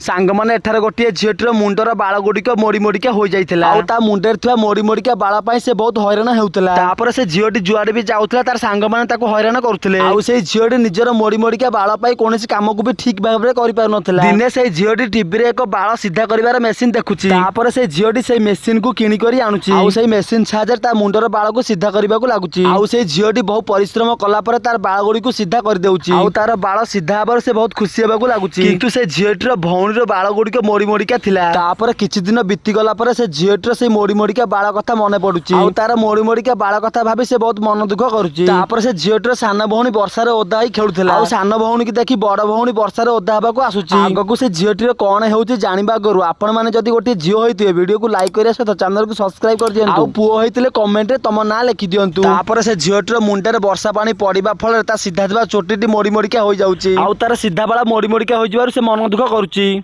ସାଙ୍ଗମାନେ, ଏଠାରେ ଗୋଟିଏ ଝିଅଟିର ମୁଣ୍ଡର ବାଳ ଗୁଡ଼ିକ ମୋଡି ମୋଡିକା ହୋଇଯାଇଥିଲା ଆଉ ତା ମୁଣ୍ଡରେ ଥିବା ମୋଡି ମୋଡିକା ବାଳ ପାଇଁ ସେ ବହୁତ ହଇରାଣ ହେଉଥିଲା। ତାପରେ ସେ ଝିଅଟି ଯୁଆଡେ ବି ଯାଉଥିଲା, ତାର ସାଙ୍ଗମାନେ ତାକୁ ହଇରାଣ କରୁଥିଲେ। ଆଉ ସେଇ ଝିଅଟି ନିଜର ମୋଡି ମୋଡିକା ବାଳ ପାଇଁ କୌଣସି କାମକୁ ବି ଠିକ ଭାବରେ କରିପାରୁନଥିଲା। ଦିନେ ସେଇ ଝିଅଟି ଟିଭିରେ ଏକ ବାଳ ସିଧା କରିବାର ମେସିନ ଦେଖୁଛି। ତାପରେ ସେଇ ଝିଅଟି ସେଇ ମେସିନ କୁ କିଣି କରି ଆଣୁଛି ଆଉ ସେଇ ମେସିନ ସାହାଯ୍ୟରେ ତା ମୁଣ୍ଡର ବାଳକୁ ସିଧା କରିବାକୁ ଲାଗୁଛି। ଆଉ ସେଇ ଝିଅଟି ବହୁ ପରିଶ୍ରମ କଲା ପରେ ତାର ବାଳ ଗୁଡ଼ିକୁ ସିଧା କରିଦେଉଛି ଆଉ ତାର ବାଳ ସିଧା ହେବାରୁ ସେ ବହୁତ ଖୁସି ହେବାକୁ ଲାଗୁଛି। କିନ୍ତୁ ସେ ଝିଅଟିର ଭଉଣୀର ବାଳ ଗୁଡ଼ିକ ମୋଡି ମୋଡିକା ଥିଲା। ତାପରେ କିଛି ଦିନ ବିତିଗଲା ପରେ ସେ ଝିଅଟିର ସେଇ ମୋଡି ମୋଡିକା ବାଳ କଥା ମନେ ପଡୁଛି ଆଉ ତାର ମୋଡି ମୋଡିକା ବାଳ କଥା ଭାବି ସେ ବହୁତ ମନ ଦୁଃଖ କରୁଛି। ତାପରେ ସେ ଝିଅଟିର ସାନ ଭଉଣୀ ବର୍ଷାରେ ଓଦା ହେଇ ଖେଳୁଥିଲା ଆଉ ସାନ ଭଉଣୀକି ଦେଖି ବଡ ଭଉଣୀ ବର୍ଷାରେ ଓଦା ହେବାକୁ ଆସୁଛି। ଆଗକୁ ସେ ଝିଅଟିର କଣ ହେଉଛି ଜାଣିବା ଆଗରୁ ଆପଣ ମାନେ ଯଦି ଗୋଟିଏ ଝିଅ ହେଇଥିବେ, ଭିଡିଓକୁ ଲାଇକ୍ କରିବା ସହିତ ଚ୍ୟାନେଲକୁ ସବସ୍କ୍ରାଇବ କରିଦିଅନ୍ତୁ ଆଉ ପୁଅ ହେଇଥିଲେ କମେଣ୍ଟରେ ତମ ନାଁ ଲେଖି ଦିଅନ୍ତୁ। ତାପରେ ସେ ଝିଅଟିର ମୁଣ୍ଡରେ ବର୍ଷା ପାଣି ପଡିବା ଫଳରେ ତା ସିଧା ଥିବା ଚୁଟିଟି ମୋଡି ମୋଡିକା ହୋଇଯାଉଛି ଆଉ ତାର ସିଧା ବାଳ ମୋଡି ମୋଡିକା ହୋଇଯିବାରୁ ସେ ମନ ଦୁଃଖ କରୁଛି।